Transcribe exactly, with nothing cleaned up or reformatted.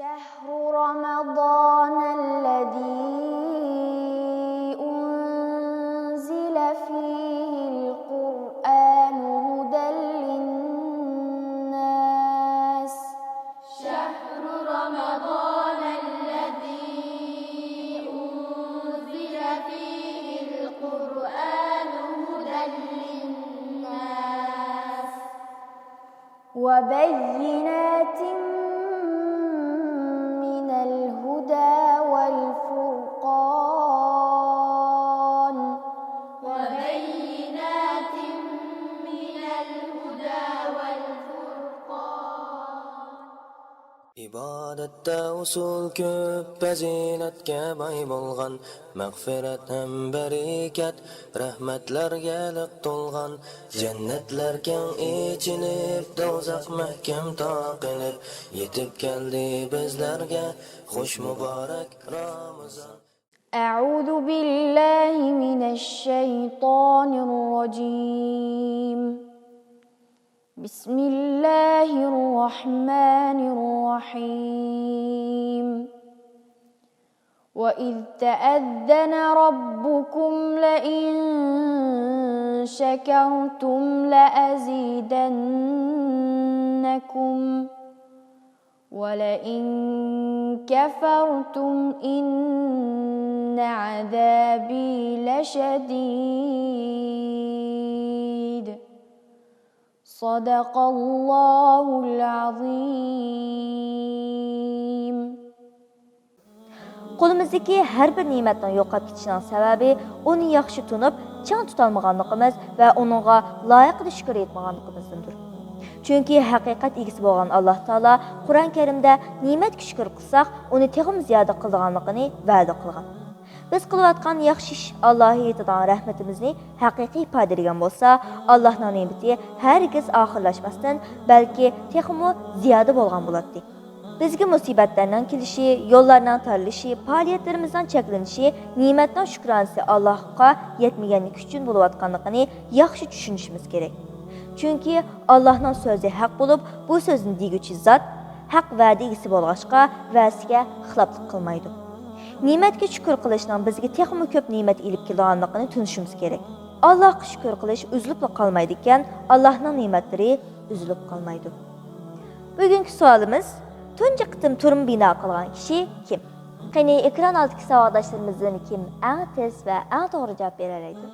شهر رمضان الذي أنزل فيه القرآن هدى للناس. شهر رمضان الذي أنزل فيه القرآن هدى للناس. وبينات من الهدى والفرقان. وبينات من الهدى والفرقان. ئىبادەتتە ئۇسۇل كۆپ، پەزىلەتكە باي بولغان، مەغپىرەت ھەم بەرىكەت، رەھمەتلەرگە لىق تولغان، جەننەتلەر كەڭ ئېچىلىپ، دوزاخ مەھكەم تاقىلىپ، يېتىپ كەلدى بىزلەرگە خۇش مۇبارەك رامىزان. أعوذ بالله من الشيطان الرجيم. بسم الله الرحمن الرحيم. وإذ تأذن ربكم لئن شكرتم لأزيدنكم ولئن كفرتم إن عذابي لشديد. صدق الله العظيم. قولىمىزدىكى ھەر بىر نېمەتنىڭ يوقاپ كېتىشىنىڭ سەۋەبى ئۇنى ياخشى تونۇپ، چىڭ تۇتالمىغانلىقىمىز ۋە ئۇنىڭغا لايىقىدا شۈكۈر ئېيتمىغانلىقىمىزدىندۇر. چۈنكى ھەقىقەت ئىگىسى بولغان ئاللاھ تائالا قۇرئان كەرىمدە نېمەتكە شۈكۈر قىلساق، ئۇنى تېخىمۇ زىيادە قىلىدىغانلىقىنى ۋەدە قىلغان. بىز قىلىۋاتقان ياخشى ئىش ئاللاھقا يېتىدىغان رەھمىتىمىزنى ھەقىقىي ئىپادىلىگەن بولسا، ئاللاھنىڭ نېمىتى ھەرگىز ئاخىرلاشماستىن، بەلكى تېخىمۇ زىيادە بولغان بولاتتى. بىزگە مۇسىبەتلەرنىڭ كېلىشى، يوللارنىڭ تارىلىشى، پائالىيەتلىرىمىزنىڭ چەكلىنىشى، نېمەتنىڭ شۈكرانىسى ئاللاھقا يەتمىگەنلىكى ئۈچۈن بولۇۋاتقانلىقىنى ياخشى چۈشىنىشىمىز كېرەك. چۈنكى ئاللاھنىڭ سۆزى ھەق بولۇپ، بۇ سۆزنى دېگۈچى زات ھەق، ۋەدە ئىگىسى بولغاچقا، ۋەدىسىگە خىلاپلىق قىلمايدۇ. نېمەتكە شۈكۈر قىلىشنىڭ بىزگە تېخىمۇ كۆپ نېمەت ئېلىپ كېلىدىغانلىقىنى تونۇشىمىز كېرەك. ئاللاھقا شۈكۈر قىلىش ئۈزۈلۈپلا قالمايدىكەن، ئاللاھنىڭ نېمەتلىرى ئۈزۈلۈپ قالمايدۇ. بۈگۈنكى سوئالىمىز، تۇنجى قېتىم تۈرمە بىنا قىلغان كىشى كىم؟ قېنى، ئېكران ئالدىدىكى ساۋاقداشلىرىمىزدىن كىم ئەڭ تېز ۋە ئەڭ توغرا جاۋاب بېرەلەيدۇ؟